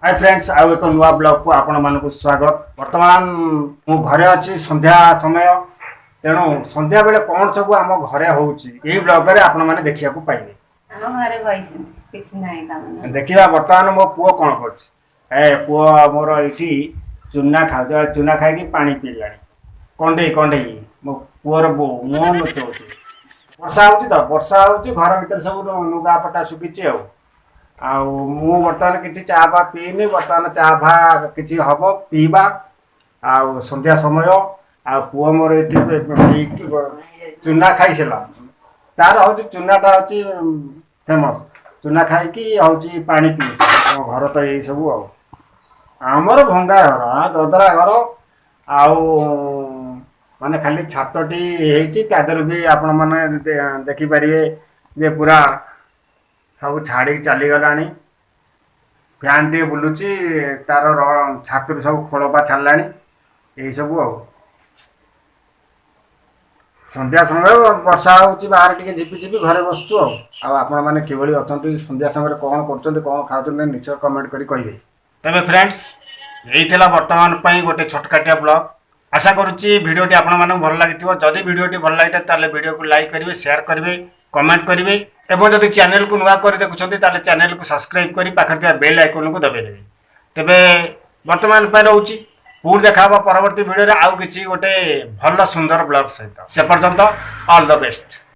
High friends, ଆଉ ଏକ ନୂଆ ବ୍ଲଗ୍କୁ ଆପଣମାନଙ୍କୁ ସ୍ୱାଗତ। ବର୍ତ୍ତମାନ ମୁଁ ଘରେ ଅଛି, ସନ୍ଧ୍ୟା ସମୟ। ତେଣୁ ସନ୍ଧ୍ୟାବେଳେ କ'ଣ ସବୁ ଆମ ଘରେ ହେଉଛି, ଏଇ ବ୍ଲଗ୍ରେ ଆପଣମାନେ ଦେଖିବାକୁ ପାଇବେ। ଆମ ଘରେ ବଇଛନ୍ତି, କିଛି ନାହିଁ କାମ ନାହିଁ। ଦେଖିବା ବର୍ତ୍ତମାନ ମୋ ପୁଅ କ'ଣ କରୁଛି। ଏ ପୁଅ ମୋର ଏଇଠି ଚୁନା ଖାଉଛି, ଚୁନା ଖାଇକି ପାଣି ପିଇଲାଣି। କଣ୍ଢେଇ କଣ୍ଢେଇ ମୋ ପୁଅର ବୋଉ ମୁହଁ ନୁଚଉଛି। ବର୍ଷା ହେଉଛି ତ, ବର୍ଷା ହେଉଛି, ଘର ଭିତରେ ସବୁ ଲୁଗାପଟା ଶୁଖିଛି। ଆଉ ମୁଁ ବର୍ତ୍ତମାନ କିଛି ଚା ଫା ପିଇନି। ବର୍ତ୍ତମାନ ଚା ଫା କିଛି ହବ, ପିଇବା। ଆଉ ସନ୍ଧ୍ୟା ସମୟ, ଆଉ ପୁଅ ମୋର ଏଠି ପିଇକି ଚୁନା ଖାଇସାରିଲା। ତାର ହେଉଛି ଚୁନାଟା ହେଉଛି ଫେମସ୍। ଚୁନା ଖାଇକି ହେଉଛି ପାଣି ପିଉଛି। ଆମ ଘର ତ ଏଇସବୁ। ଆଉ ଆମର ଭଙ୍ଗା ଘର, ଦଦରା ଘର, ଆଉ ମାନେ ଖାଲି ଛାତଟି ହେଇଛି। ତା ଦେହରୁ ବି ଆପଣମାନେ ଦେଖିପାରିବେ ଯେ ପୁରା ସବୁ ଛାଡ଼ିକି ଚାଲିଗଲାଣି। ଫ୍ୟାନ୍ ଟିକେ ବୁଲୁଛି, ତାର ଛାତରୁ ସବୁ ଖୋଳପା ଛାଡ଼ିଲାଣି। ଏଇସବୁ। ଆଉ ସନ୍ଧ୍ୟା ସମୟ, ବର୍ଷା ହେଉଛି ବାହାରେ ଟିକେ ଝିପି ଝିପି, ଘରେ ବସୁଛୁ। ଆଉ ଆପଣମାନେ କିଭଳି ଅଛନ୍ତି, ସନ୍ଧ୍ୟା ସମୟରେ କ'ଣ କରୁଛନ୍ତି, କ'ଣ ଖାଉଛନ୍ତି, ନିଶ୍ଚୟ କମେଣ୍ଟ କରି କହିବେ। ତେବେ ଫ୍ରେଣ୍ଡସ୍, ଏଇ ଥିଲା ବର୍ତ୍ତମାନ ପାଇଁ ଗୋଟେ ଛୋଟକାଟିଆ ବ୍ଲଗ୍। ଆଶା କରୁଛି ଭିଡ଼ିଓଟି ଆପଣମାନଙ୍କୁ ଭଲ ଲାଗିଥିବ। ଯଦି ଭିଡ଼ିଓଟି ଭଲ ଲାଗିଥାଏ, ତାହେଲେ ଭିଡ଼ିଓକୁ ଲାଇକ୍ କରିବେ, ସେୟାର କରିବେ, କମେଣ୍ଟ କରିବେ ଏବଂ ଯଦି ଚ୍ୟାନେଲକୁ ନୂଆ କରି ଦେଖୁଛନ୍ତି, ତାହେଲେ ଚ୍ୟାନେଲକୁ ସବସ୍କ୍ରାଇବ୍ କରି ପାଖରେ ଥିବା ବେଲ୍ ଆଇକନ୍କୁ ଦବାଇ ଦେବେ। ତେବେ ବର୍ତ୍ତମାନ ପାଇଁ ରହୁଛି। ପୁଣି ଦେଖା ହେବ ପରବର୍ତ୍ତୀ ଭିଡ଼ିଓରେ ଆଉ କିଛି ଗୋଟେ ଭଲ ସୁନ୍ଦର ବ୍ଲଗ୍ ସହିତ। ସେ ପର୍ଯ୍ୟନ୍ତ ଅଲ୍ the best.